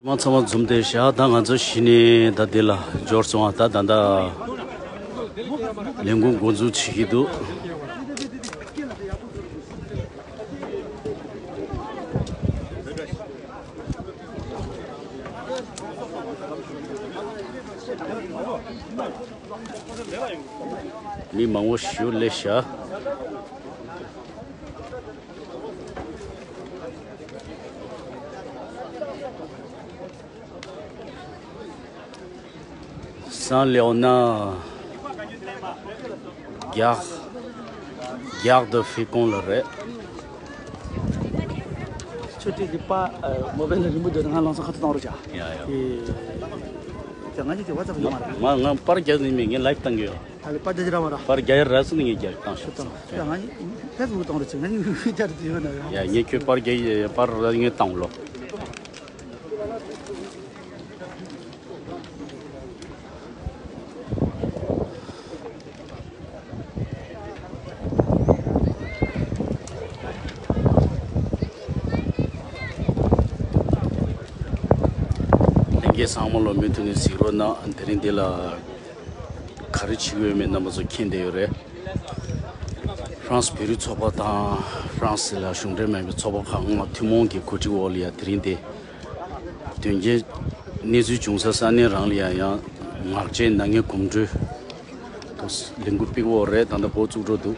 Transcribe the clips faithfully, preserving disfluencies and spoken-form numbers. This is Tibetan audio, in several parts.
མ་ཚང་མ་འཛོམས་ཏེ་བཞག་ད་ང་ཚོ་གཞི་ནས་ད་འདི་ལ་འབྱོར་སོང་བ། ད་ད་ད་ལས་འགུལ་འགོ་འཛུགས་བྱེད་ཀྱི་འདུག་མི་མང་པོ་ཞིག་སླེབས་ཤག་སང་ལེའོ་ན་རྒྱག་རྒྱག་ཏུ་ཕི་ཀོང་ལ་རེད། ཆུ་ཏི་ལི་པ་མོ་བེལ་རིན་པོ་འདོད་ང་ལང་སོ་ཁ་ཐུ་བཏང་རོགས་བྱ། ཡ་ཡ། ཨེ། ང་གཉིས་ཀྱི་ཝ་ཙབ་ཡོད་མ་རེད། ང་ང་པར་རྒྱག་ནི་མེད། ངས་ལའིབ་བཏང་གི་ཡོད། ད་ལི་པར་རྒྱག་ར་མ་ར། པར་རྒྱག་ཡ་ར་སི་ནི་ངས་རྒྱག་བཏང་ཤོག་ད་ང་གཉིས་ཕེ་སི་བུག་བཏང་རོགས་བྱ། ང་གཉིས་ཝི་ཅར་དུ་ཡོད་ན་ཡ། ཡ་ངས་ཁྱོད་པར་རྒྱག་པར་ར་ངས་བཏང་ལོ། ལྷན་རྒྱས་ཚང་མ་ལོ་མུ་མཐུད་ནས་གཟིགས་རོགས་གནང་། དེ་རིང་འདི་ལ་ག་རེ་བྱེད་ཀྱི་ཡོད་མེད་རྣམ་པ་ཚོ་མཁྱེན་བསྡད་ཡོད་རེད། ཧྥ་རན་སི་བོད་རིགས་ཚོགས་པ་དང་ཧྥ་རན་སི་ལ་གཞུང་འབྲེལ་མེད་པའི་ཚོགས་པ་ཁག་ལྔ་ཐུན་མོང་གི་གོ་སྒྲིག་འོག་ལ་ཡ་དེ་རིང་འདི་དོན་རྐྱེན་གནས་ཚུལ་བྱུང་ས་ས་གནས་རང་ལ་ཡ་ཡང་ངག་བཅད་ནང་ངའི་གོམ་བགྲོད་དུ་ལས་འགུལ་སྤེལ་འོག་རེད། ད་ལྟ་འགོ་བཙུགས་འགྲོ་འདུག་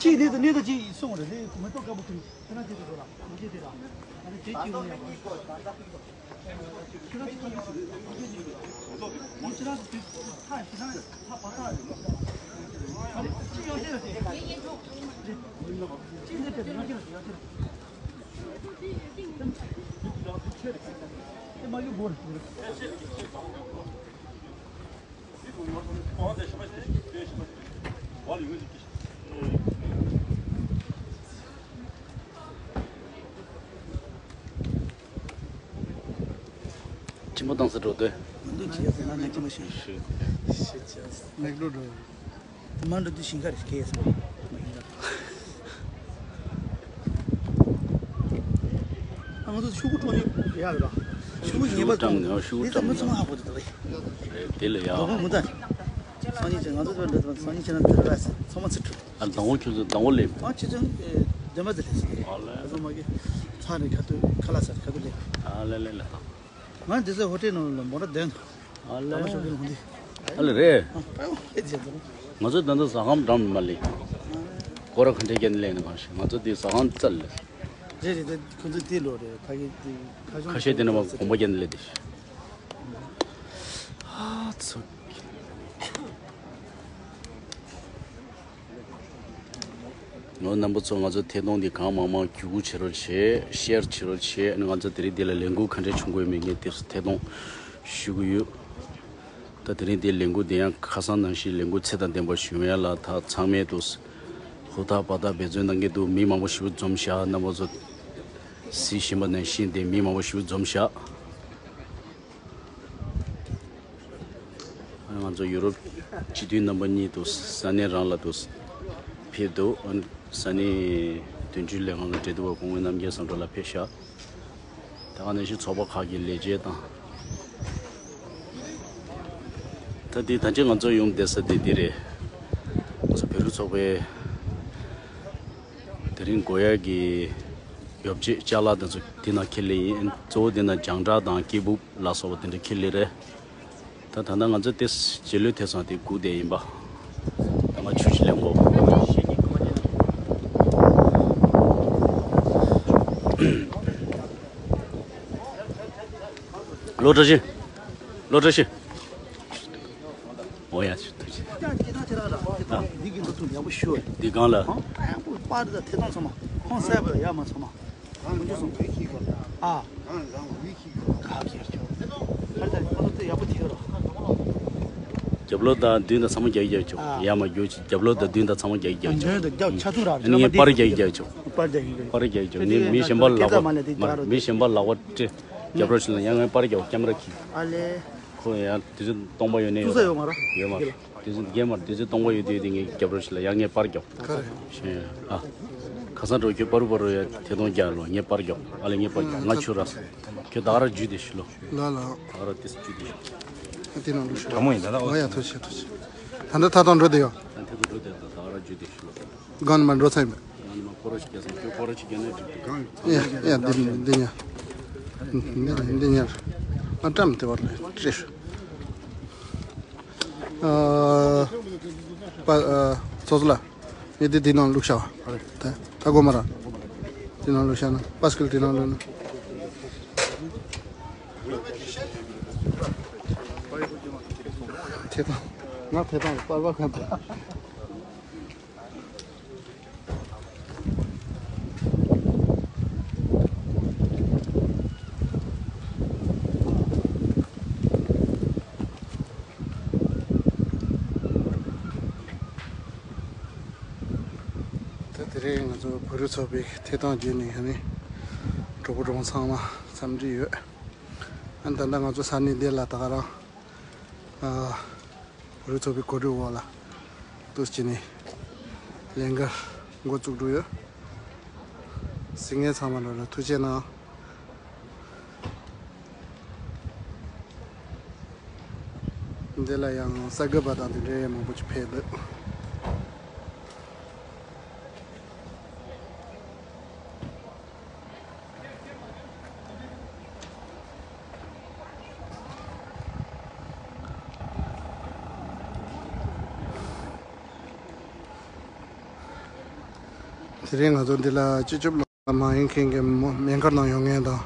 ཅིག་ནས་དུ་ནས་དུ་ཅིག་སོང་རེད། ལས་མེ་ཏོག་དཀར་པོ་ཁྱོད་ཁྱོད་རང་ཅིག་ཏུ་འགྲོ་ལ་མི་ཅིག་དེ་ལ་ཨ་ནི་དེ་ཅིག་ཡོང་ཡ། ཁྱོད་རང་ཅིག་ཁ་ལུས་སུ་རེད། ཁྱོད་རང་ཅིག་ཁ་ལུས་སུ་རེད། ཁ་ཞི་ཁ་ཁ་པ་ཏ་རེད། ཨ་ནི་ཅིག་ཡོང་ཤེས་རེད། ཅིག་ནས་དེ་ཡོང་ཤེས་རེད། ཡོང་ཤེས་རེད། ཆེན་པོ་བཏང་ས་འགྲོ་དོན། མི་འདུག་ཅེས་ཟེར་ན་ང་ཅི་མ་ཤེས། ཤེས་ཅེས། ངས་འགྲོ་འགྲོ། མ་འགྲོ་དུས་ཞིང་ཁ་རེ་སྐྱེས་སོང་། ང་ཚོ་ཤོག་གུ་འཕྲོག་ནས་ཡར་ར། ཤོག་གུ་ངེས་པར་འཕྲོག་ནས་ཤོག་གུ་འཕྲོག་ནས་མི་ཚང་མ་ཧ་གོ་དུ་དག་རེད། དེ་ལ་ཡ། ལོ་མ་མུ་ད། སང་ཉིན་ཆེ་ང་ཚོ་ཚོ་འདྲ་ཚང་སང་ཉིན་ཆེ་ན་དེ་ར་ཚང་མ་ཚིག་འཕྲོད། ཨ་དང་པོ་ཁྱོད་ཚོ་དང་པོ་སླེབས། ཨ་ཁྱེད་ཚོ་འདེམས་པ་དེ་སླེབས་སོང་། ཨ་ལེ། ཨ་ཚང་མ་གི་ཚ་ནས་ཁ་ཐུག་ཁ་ལག་ཟ་ཁ་ཐུག་སླེབས། ཨ་ལེ་ལེ་ལེ། ང་འདི་ཚོ་ཧོ་ཊེལ་ནང་ལ་མོ་ཊ་བསྡད་འདུག་ཨ་ལེ། ད་མ་ཤོག་གི་ལོང་འདི། ཨ་ལེ་རེད། ཨ་པའོ་ཨེ་ཅེ་ཚོ། ང་ཚོ་ད་ལྟ་ཟ་ཁང་འགྲམ་མ་ལེ། སྐོར་ར་ག་འདྲས་བརྒྱབ་ནས་སླེབས་ནས་གང་ཤེས། ང་ཚོ་འདི་ཟ་ཁང་རྩ་ལ། རེད་རེད། ད་ཁོ་ཚོ་འདི་ལོ་རེད། ད་གི་འདི་ཁ་ཤོང་ཁ་ཤས་དེ་ནས་མ་གོམ་པ་བརྒྱབ་ནས་སླེབས་དེ། ཨ་ཚོ། ལོ་རྣམ་པ་ཚོ་ང་ཚོ་ཐད་གཏོང་འདི་གང་མང་མང་བརྒྱུད་སྐུར་བྱེད་རོགས་བྱེད། ཤེར་བྱེད་རོགས་བྱེད། ང་ཚོ་དེ་རིང་འདི་ལ་ལས་འགུལ་ག་འདྲས་བྱུང་དགོས་མིན་ངས་དེ་ཐད་གཏོང་ཞུ་གི་ཡོད། ད་དེ་རིང་འདི་ལས་འགུལ་འདི་ཡང་ཁ་སང་ནང་བཞིན་ལས་འགུལ་ཚད་དང་ལྡན་པ་བྱུང་ཡ་ལ་ད་ཚང་མས་དུ་ཧུར་ཐག་འབད་ཐག་འབད་བརྩོན་གནང་གི་འདུག་མི་མང་པོ་ཞིག་འཛོམས་ཤག་རྣམ་པ་ཚོ་གཟིགས་བཞིན་པ་ནང་བཞིན་དེ་མི་མང་པོ་ཞིག་འཛོམས་ཤག་ང་ཚོ་ཡུ་རོབ་སྤྱི་འཐུས་རྣམ་པ་གཉིས་དུ་ས་གནས་རང་ལ་དུ་ཕེབས་འདུག་ས་གནས་དོན་གཅོད་ལས་ཁང་གི་འབྲེལ་གཏུག་པ་སྐུ་ངོ་རྣམ་རྒྱལ་བསམ་གྲུབ་ལགས་ཕེབས་ཤག་ད་ག་ནང་བཞིན་ཚོགས་པ་ཁག་གི་ལས་བྱེད་དང་། ད་འདི་ད་ཅི་ང་ཚོ་ཡོང་བསྡད་ས་དེ་འདི་རེད། ང་ཚོ་བོད་རིགས་ཚོགས་པའི་དེ་རིང་དགོས་ཡག་གི་ཡོ་བྱད་ཅ་ལག་དེ་ཚོ་འདི་ན་ཁྱེར་སླེབས་ཡིན། གཙོ་བོ་འདི་ན་རྒྱང་བསྒྲགས་དང་སྐད་སྦུག་ལ་སོགས་པ་དེ་འདྲ་ཁྱེར་སླེབས་རེད། ད་ད་ལྟ་ང་ཚོ་དེ་རྗེས་ལུས་ཐེབས་ཚང་དེ་སྒུག་བསྡད་ཡིན་པ། ད་ང་ཆུ་ཞིག་ལེན་དགོས། ལོ་བཀྲ་ཤིས། ལོ་བཀྲ་ཤིས། ཨོ་ཡ་ཆུ་ཐུགས་རྗེ་ཆེ། འདི་གང་ལ། པར་དང་ཐད་གཏོང་ཚང་མ་ཁོང་གསལ་པོ་ཡ་མ་ཚང་མ། གང་རང་འུ་ཁྱི་གོ། ཨ། གང་རང་འུ་ཁྱི་གོ། ག་གེ་ཁྱོ། ཨ་ད་ཁོ་ཚོ་ཡག་པོ་ཐིག་རོ། རྒྱབ་ལོགས་དང་མདུན་དང་ཚང་མ་རྒྱག་གི་རྒྱག་ཆོག་ཨ། ཡ་མ་རྒྱུག་ཅིག་རྒྱབ་ལོགས་དང་མདུན་དང་ཚང་མ་རྒྱག་གི་རྒྱག་ཆོག་མདུན་དང་རྒྱབ་ཆ་ཚུགས་ར། ཨ་ནི་ངས་པར་རྒྱག་གི་རྒྱག་ཆོག་པར་རྒྱག་གི་རྒྱག་པར་རྒྱག་གི་ཆོག་ངས་མི་གཞན་པ་ལག་པ་སྤྲད་མ་རེད། མི་གཞན་པ་ལག་པ་སྤྲད། རྒྱབ་རོགས་ཞིག་ལ་ཡང་ངས་པར་རྒྱག་ཀེམ་ར་ཁྱི། ཨ་ལེ། ཁོ་ཡང་དུས་ཚོད་སྟོང་པ་ཡོད་ནས་ཡོད་ཙུགས་ས་ཡོད་མ་ར། ཡོད་མ་རེད། དུས་ཚོད་རྒན་མར་དུས་ཚོད་སྟོང་པ་ཡོད་དུས་དེ་ངས་རྒྱབ་རོགས་ཞིག་ལ་ཡང་ངས་པར་རྒྱག་ག་རེ། ཤེས་ཨ། ཁ་སང་འགྲོ་ཁྱོད་པ་རུ་པ་རུ་ཡ་ཐད་གཏོང་རྒྱག་ལོ། ངས་པར་རྒྱག་ཨ་ལེ་ངས་པར་རྒྱག་ང་ཆུ་ར། ཁྱོད་ད་ག་ར་འཇུས་དེ་ཤི་ལོ། ལ་ལ། ད་ག་ར་དེ་སུ་འཇུས་དེ་ཤི། དེ་ནང་ལུགས་ཤ་དྲང་མོ་ཡིན་ད་ལ་ཨོ་ཡ་ཐུགས་རྗེ་ཆེ་ཐུགས་རྗེ་ཆེ། ད་ལྟ་ཐད་གཏོང་འགྲོ་དེ་ཡོད། ད་ཐད་གཏོང་འགྲོ་དེ་ད་ག་ར་འཇུས་དེ་ཤི་ལོ། གང་ནས་མ་འགྲོ་ཚར་ཡིན་པས། གང་ནས་མ་སྐོར་ར་ཞིག་རྒྱག་སོང་ཁྱོད་སྐོར་ར་ཞིག་རྒྱག་ནས་འགྲིག་འདུག་ཡ་ཡ་འདི་འདི་ཉ། འདི་འདི་ཉ། ང་བཀྲམ་དེ་བར་ལས་ཀྲེ། ཨ། པ་ཨ། ཚོ་ཚོ་ལ། ངས་འདི་འདི་ནང་བླུགས་བཞག་པ། ད་ད་དགོས་མ་ར། འདི་ནང་བླུགས་བཞག་ན་པ་སི་ཀལ་འདི་ནང་བླུགས་ན། ཐད་གཏོང་། ང་ཐད་གཏོང་པར་པ་གང་དུ། ད་དེ་རིང་ང་ཚོ་བོད་རིགས་ཚོགས་པའི་ཐད་གཏོང་བརྒྱུད་ནས་ཨ་ནི་གྲོགས་པོ་གྲོགས་མོ་ཚང་མ་འཚམས་འདྲི་ཡོད། ཨ་ནི་ད་ལྟ་ང་ཚོ་ས་གནས་འདི་ལ་ད་ག་རང་ཨ། བོད་རིགས་ཚོགས་པའི་གོ་སྒྲིག་འོག་ལ་འདུག་སེ་བྱས་ནས་ལས་འགུལ་འགོ་བཙུགས་འགྲོ་ཡོད། གཟིགས་མཁན་ཚང་མ་ལ་ལ་ཐུགས་རྗེ་གནང་། འདི་ལ་ཡང་གསར་འགོད་པ་དང་དེ་འདྲའི་མང་པོ་ཅིག་ཕེབས་འདུག་དེ་རིང་ང་ཚོ་འདི་ལ་སྤྱི་ཁྱབ་ལ་མ་ཡིན་མཁན་གྱི་མོ་མེ་མཁར་ནང་ཡོང་མཁན་དང་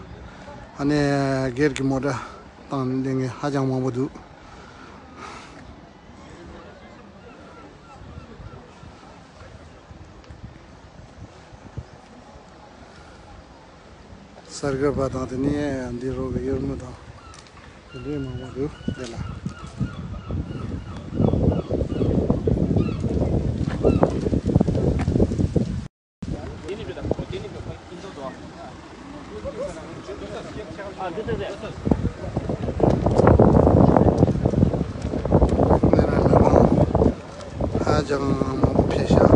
ཨ་ནེ་སྒེར་གྱི་མོ་ཊ་བཏང་ནས་སླེབས་མཁན་ཧ་ཅང་མང་པོ་འདུག་གསར་འགོད་པ་དང་དེ་ནས་འདི་རོགས་ཀྱི་གཡོར་མོ་དང་དེ་འདྲའི་མང་པོ་འདུག་དེ་ལ། ཧ་ཅང་མང་པོ་ཕེབས་ཤག་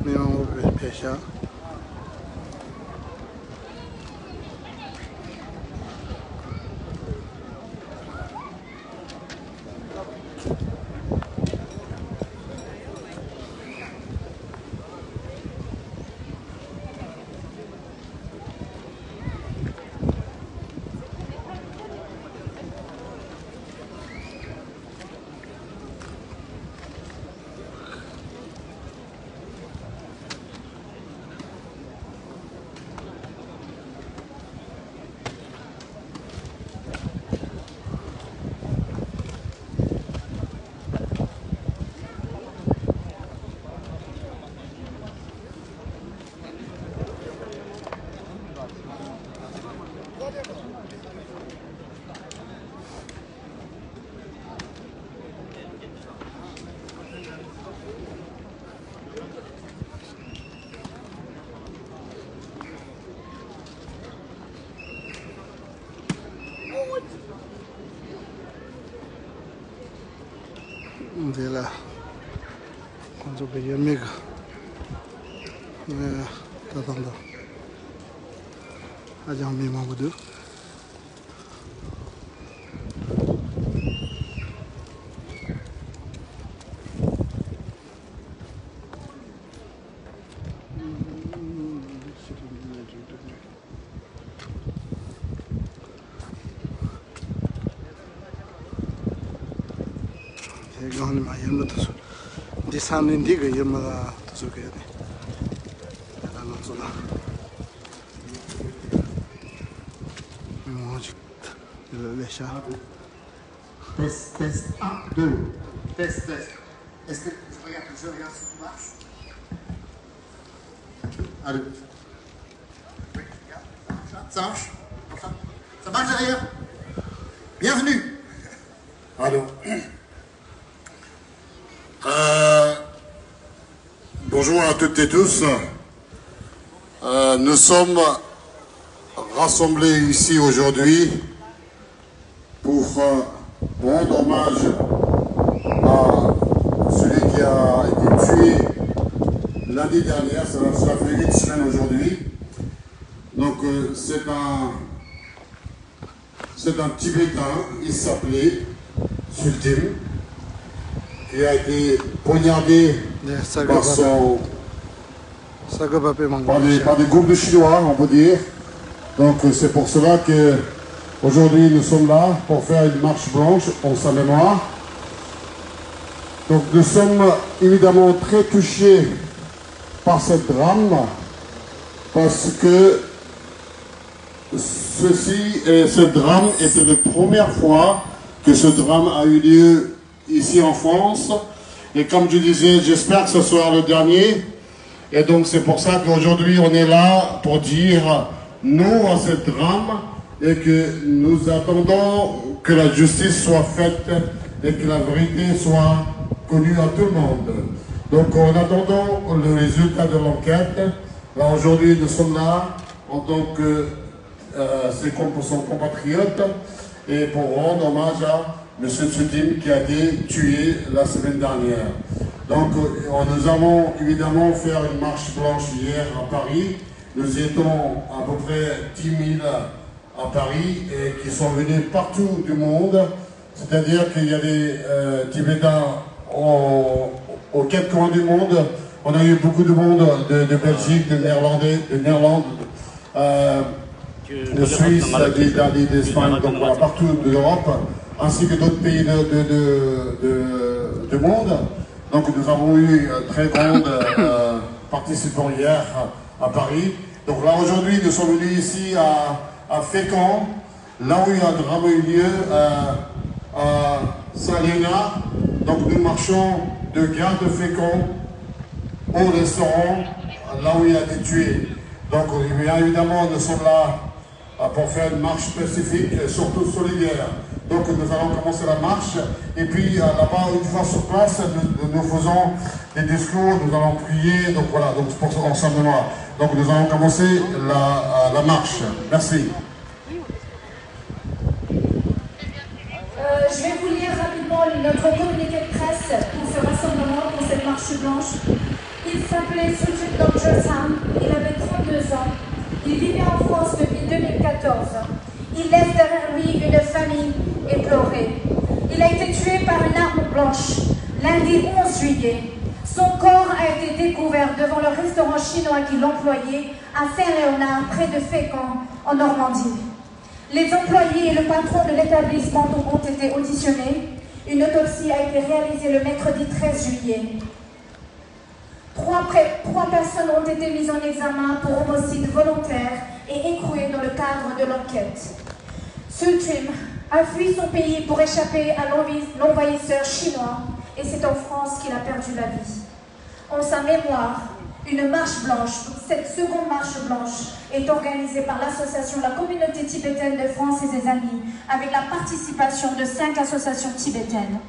མི་མང་པོ་ཕེབས་ཤག་འདི་ལ་ཁོང་ཚོ་གི་ཡོད་མེད་ཀྱི་ད་དང་ད་ཧ་ཅང་མི་མང་པོ་འདུག་དེ་སྒང་ནས་མར་ཡུལ་མི་དེ་ཚོ། འདི་ས་གནས་འདི་གི་ཡུལ་མི་ལ་དེ་ཚོ་གི་ནས། ད་ལྟ་ང་ཚོ་ལ། མང་ཅིག་ལ་ལས་ཤ། Test, test, un, deux. Test, test. Est-ce que je regarde, je regarde si tout marche. Allô. Oui, ça marche. Ça marche derrière. Bienvenue. Allô. Euh, bonjour à toutes et tous. Euh, nous sommes rassemblés ici aujourd'hui pour euh, rendre hommage à celui qui a été tué l'année dernière. Ça, ça fait une semaine aujourd'hui. Donc euh, c'est un, c'est un Tibétain, il s'appelait Sultim, qui a été poignardé par son, par des, par des groupes de Chinois, on peut dire. Donc euh, c'est pour cela que aujourd'hui nous sommes là pour faire une marche blanche en sa mémoire. Donc nous sommes évidemment très touchés par ce drame parce que ceci, euh, ce drame était la première fois que ce drame a eu lieu ici en France. Et comme je disais, j'espère que ce sera le dernier. Et donc c'est pour ça qu'aujourd'hui on est là pour dire non à ce drame et que nous attendons que la justice soit faite et que la vérité soit connue à tout le monde. Donc en attendant le résultat de l'enquête, là aujourd'hui nous sommes là en tant que euh, ses comp- son compatriote et pour rendre hommage à M. Tsudim qui a été tué la semaine dernière. Donc euh, nous avons évidemment fait une marche blanche hier à Paris. Nous étions à peu près dix mille à Paris et qui sont venus partout du monde. C'est-à-dire qu'il y a des euh, Tibétains au- aux quatre coins du monde. On a eu beaucoup de monde de, de Belgique, de Néerlandais, de Néerlande, euh, de Suisse, d'Italie, d'Espagne, donc voilà, partout de l'Europe, ainsi que d'autres pays de, de- de- de- du monde. Donc nous avons eu euh, très grande euh, participation hier à Paris. Donc là aujourd'hui nous sommes venus ici à, à Fécamp, là où il y a un drame eu lieu euh, à Saint-Léonard. Donc nous marchons de gare de Fécamp au restaurant, là où il a été tué. Donc bien évidemment nous sommes là euh, pour faire une marche pacifique et surtout solidaire. Donc nous allons commencer la marche et puis euh, là-bas, une fois sur place, nous, nous faisons des discours, nous allons prier, donc voilà, donc c'est pour ça ensemble noir. Donc nous allons commencer la, euh, la marche. Merci. Euh, je vais vous lire rapidement notre communiqué de presse pour ce rassemblement, pour cette marche blanche. Il s'appelait Sultan Doctor Sam, il avait trente-deux ans, il vivait en France depuis deux mille quatorze. Il laisse derrière lui une famille éplorée. Il a été tué par une arme blanche lundi onze juillet. Son corps a été découvert devant le restaurant chinois qu'il employait à Saint-Léonard, près de Fécamp, en Normandie. Les employés et le patron de l'établissement ont été auditionnés. Une autopsie a été réalisée le mercredi treize juillet. Trois, pré- trois personnes ont été mises en examen pour homicide volontaire et écrouées dans le cadre de l'enquête. Sultrim a fui son pays pour échapper à l'envi- l'envahisseur chinois et c'est en France qu'il a perdu la vie. En sa mémoire, une marche blanche, cette seconde marche blanche, est organisée par l'association La Communauté Tibétaine de France et ses amis avec la participation de cinq associations tibétaines.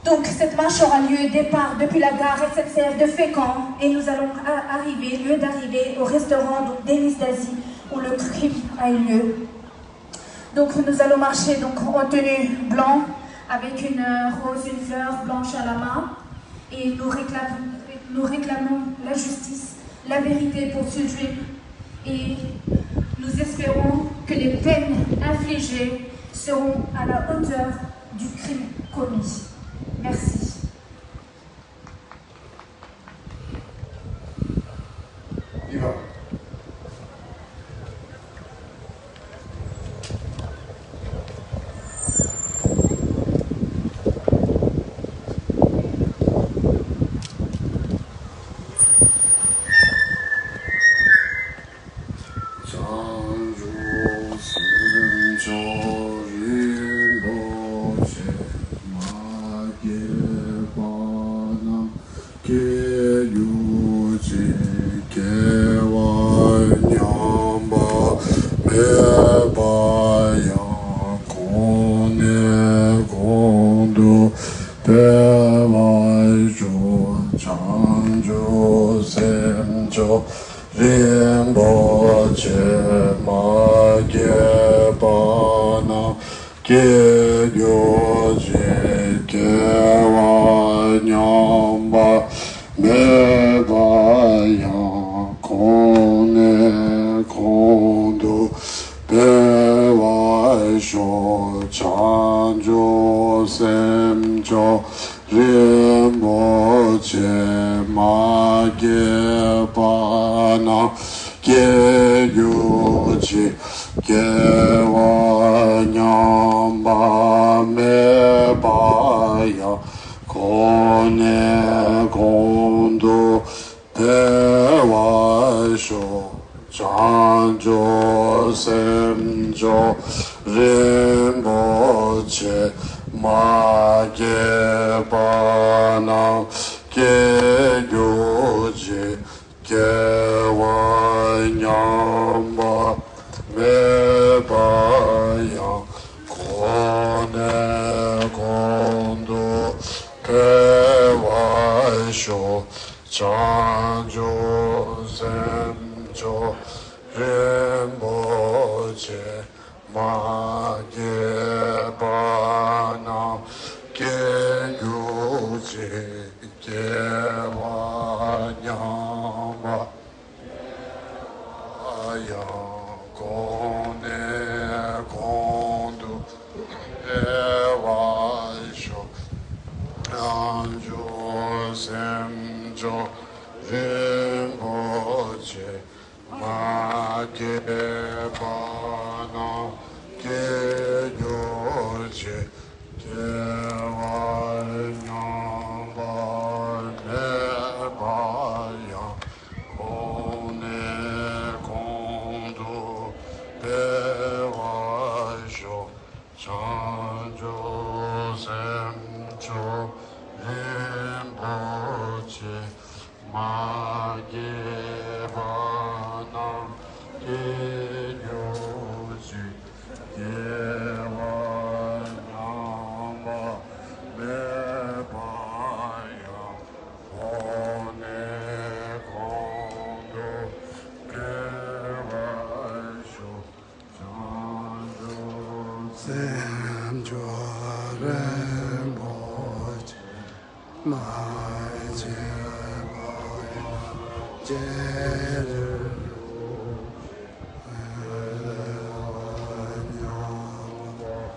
Donc, cette marche aura lieu départ depuis la gare S N C F de Fécamp et nous allons a- arriver, lieu d'arrivée, au restaurant donc Denise d'Asie où le crime a eu lieu. Donc, nous allons marcher donc en tenue blanc avec une euh, rose, une fleur blanche à la main et nous réclamons, nous réclamons la justice, la vérité pour ce crime et nous espérons que les peines infligées seront à la hauteur du crime commis. Merci. སྐྱེ་གྱུར་ཅིག་སྐྱེ་བ་ཉམས་པ་མེད་པ་ཡང་གོང་ནས་གོང་དུ་འཕེལ་བར་ཤོག་བྱང་ཆུབ་སེམས་མཆོག་རིན་པོ་ཆེ་མ་སྐྱེས་པ་རྣམས་སྐྱེ་གྱུར་ཅིག་སྐྱེ་བ་ཉམས་པ་མེད་པ་ཡང་གོང་ནས་གོང་དུ་འཕེལ་བར་ཤོག་བྱང་ཆུབ་སེམས་མཆོག་རིན་པོ་ཆེ་མ་སྐྱེས་པ་རྣམས་སྐྱེ་གྱུར་ཅིག་སྐྱེ་བ་ཉམས་པ་མེད་པ་ཡང་གོང་ནས་གོང་དུ་འཕེལ་བར་ཤོག་བྱང་ཆུབ་སེམས་མཆོག་རིན་པོ་ཆེ་མ་སྐྱེས་པ་རྣམས་སྐྱེ་གྱུར་ཅིག་སྐྱེ་བ་ཉམས་པ་ཡང་གོང་ནས་གོང་དུ་འཕེལ་བར་ཤོག་བྱང་ཆུབ་སེམས་མཆོག་རིན་པོ་ཆེ་མ་སྐྱེས་པ་རྣམས་སྐྱེ་གྱུར་ཅིག་སྐྱེ་བ་ཉམས་པ་མེད་པ་ཡང་གོང་ནས་གོང་དུ་འཕེལ་བར་ཤོག་བྱང་ཆུབ་སེམས་མཆོག་རིན་པོ་ཆེ་མ་སྐྱེས་པ་རྣམས་སྐྱེ་གྱུར་ཅིག་སྐྱེ་བ་ཉམས་པ་མེད་པ་ཡང་གོང་ནས་གོང་དུ་འཕེལ་བར་ཤོག་བྱང་ཆུབ་སེམས་མཆོག་རིན་པོ་ཆེ་མ་སྐྱེས་པ་ཡང་སྐྱེ་གྱུར་ཅིག་སྐྱེ་བ་ཉམས་པ་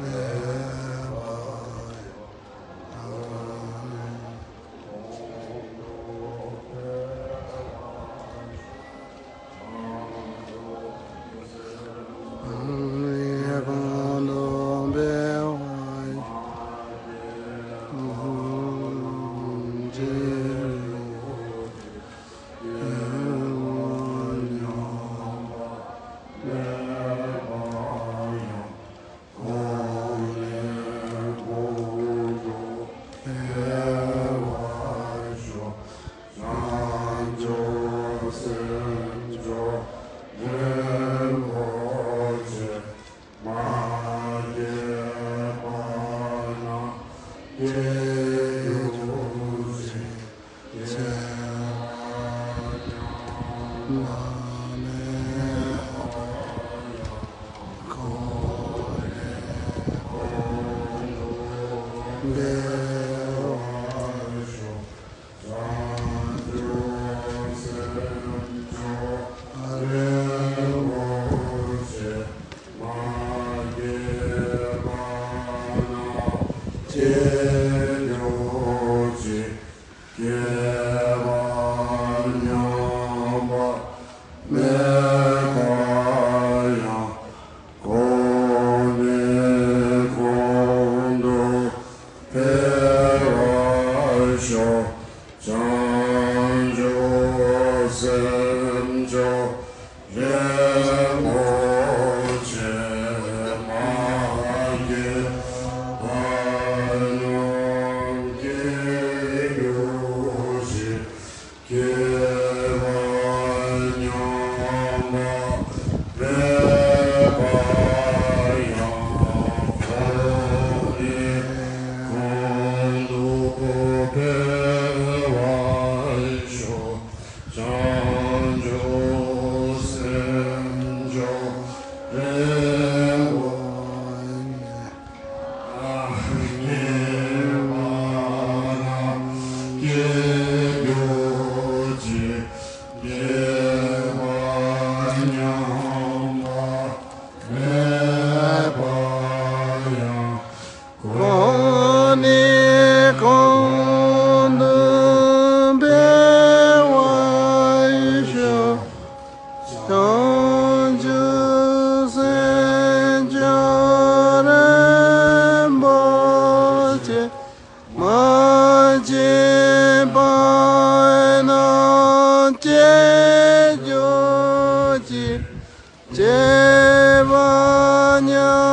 མེད་པ་ཡང་སྐྱེ་བ་ཉམས་པ་མེད་པ་ཡང་གོང་ནས་གོང་དུ་འཕེལ་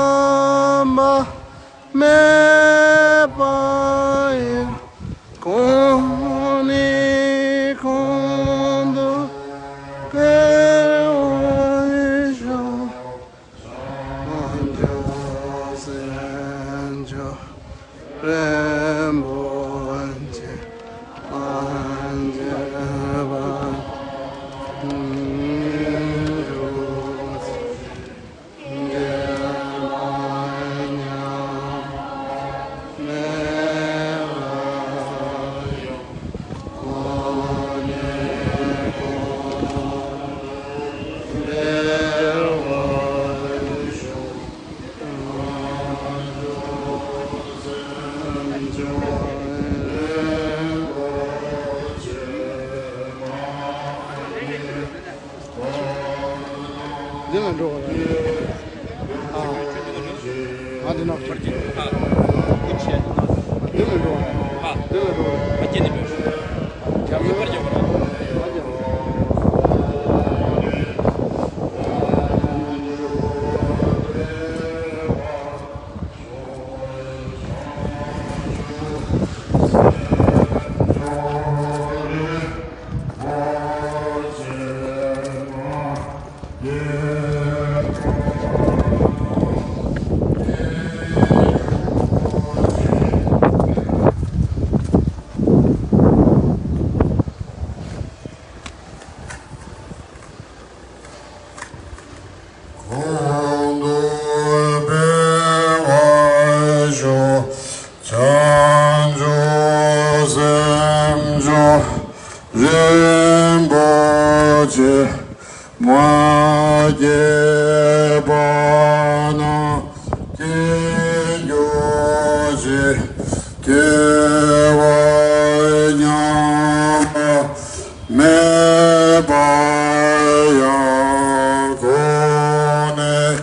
ཉམས་པ་མེད་པ་ཡང་གོང་ནས་གོང་དུ་འཕེལ་བར་ཤོག། བྱང་ཆུབ་སེམས་མཆོག་རིན་པོ་ཆེ། མ་སྐྱེས་པ་ཐམས་ཅད་སྐྱེས་པ་ཉམས་པ་མེད་པ་ཡང་། འདི་ལ་འགྲོ་བ་ལ། ཨ། ང་འདི་ནང་ཕར་གྱི། ཨ། འདི་ལ་འགྲོ་བ་ལ། ཨ། འདི་ལ་འགྲོ་བ་ལ། ཨ། སྐྱེ་ནི་འགྲོ། རྒྱབ་ལ་ཕར་གྱི་བར། ཨ། རྒྱབ་ལ། གོང་དུ་འཕེལ་བར་ཤོག། བྱང་ཆུབ་སེམས་མཆོག་རིན་པོ་ཆེ། མ་སྐྱེས་པ་རྣམས་སྐྱེ་གྱུར་ཅིག། སྐྱེས་པ་ཉམས་པ་མེད་པ་ཡང་། གོང་ནས་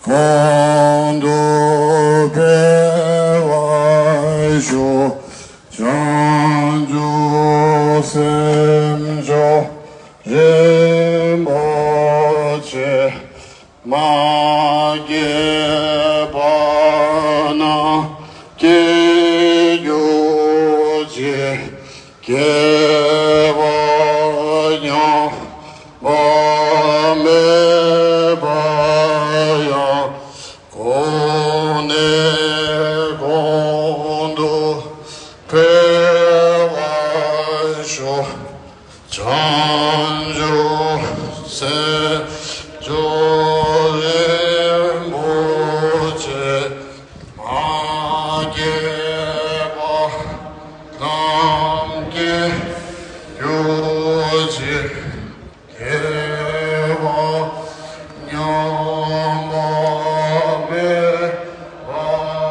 གོང་དུ་འཕེལ་བར་ཤོག། བྱང་ཆུབ་སེམས་མཆོག་རིན་པོ་ཆེ། མ་སྐྱེས་པ་རྣམས་སྐྱེ་གྱུར་ཅིག། སྐྱེས་པ་ཉམས་པ་མེད་པ་ཡང་། གོང་ནས་གོང་དུ་འཕེལ་བར་ཤོག། བྱང་ཆུབ་སེམས་མཆོག་རིན་པོ་ཆེ། མ་སྐྱེས་པ་རྣམས་སྐྱེ་གྱུར་ཅིག། སྐྱེས་པ་ཉམས་པ་མེད་པ།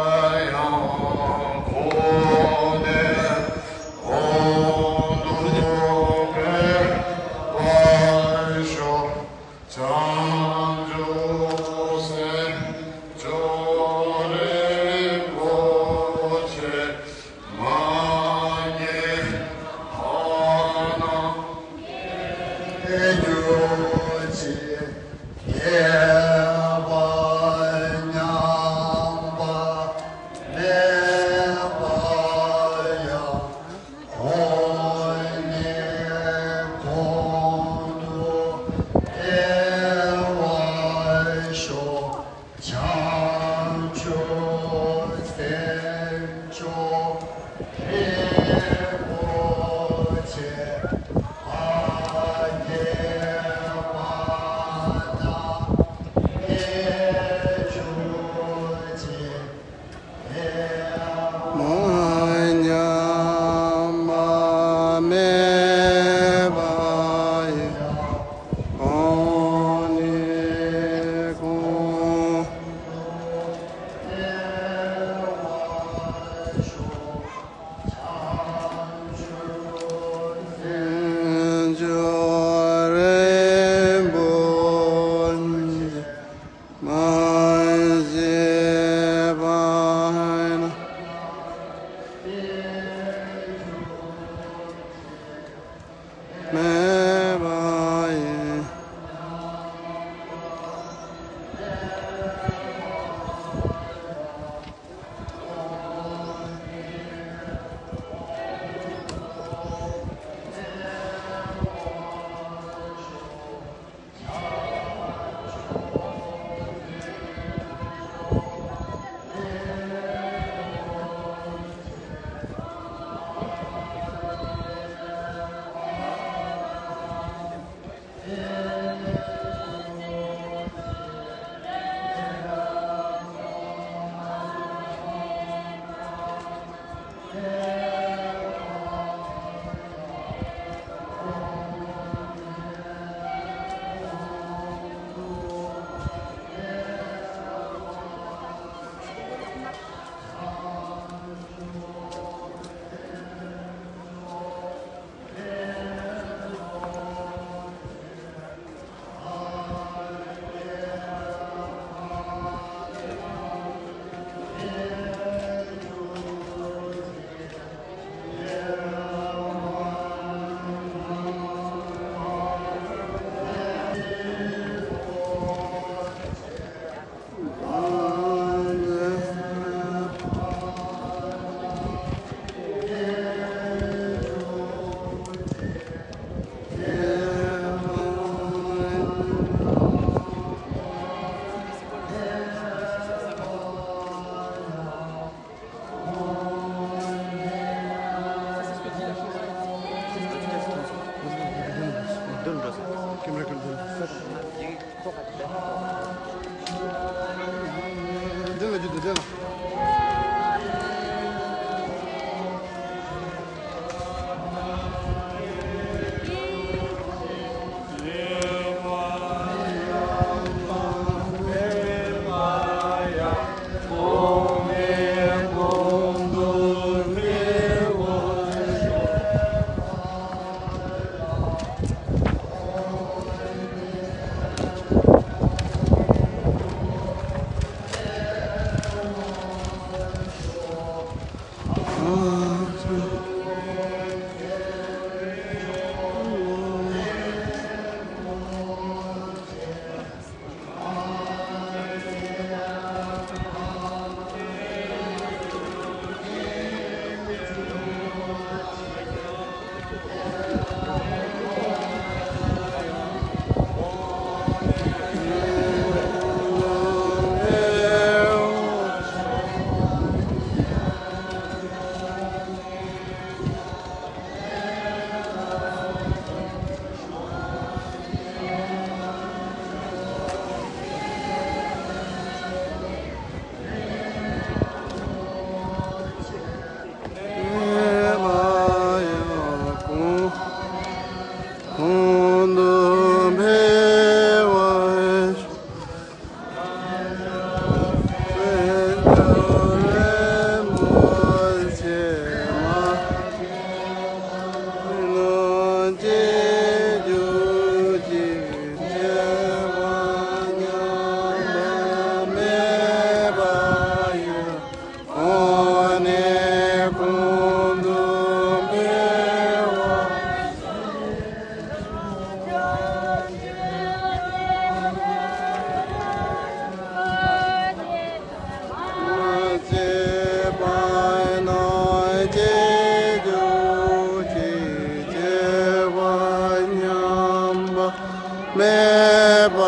མེད་པ་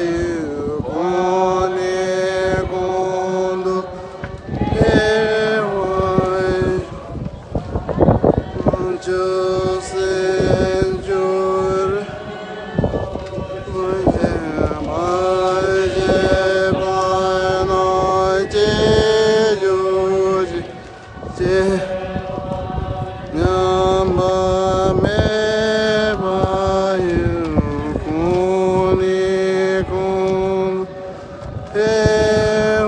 ཡི་གོང་ནས་གོང་དུ་འཕེལ་བར་ཆོས་སེམས་སྦྱོར་མ་བྱས་པ་རྣམས་བྱེད་འགྱུར་ཅིག་ཅེས་ཉམས་པ་མེད་པ་ཡི་གོང་ནས་གོང་དུ་འཕེལ་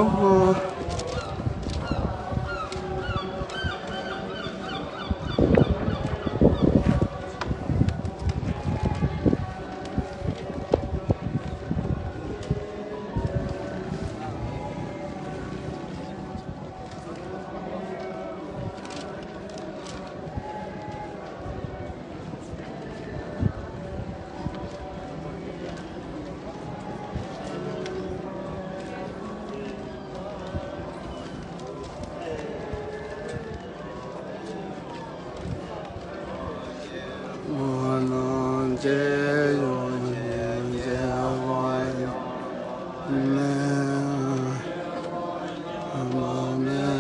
བ།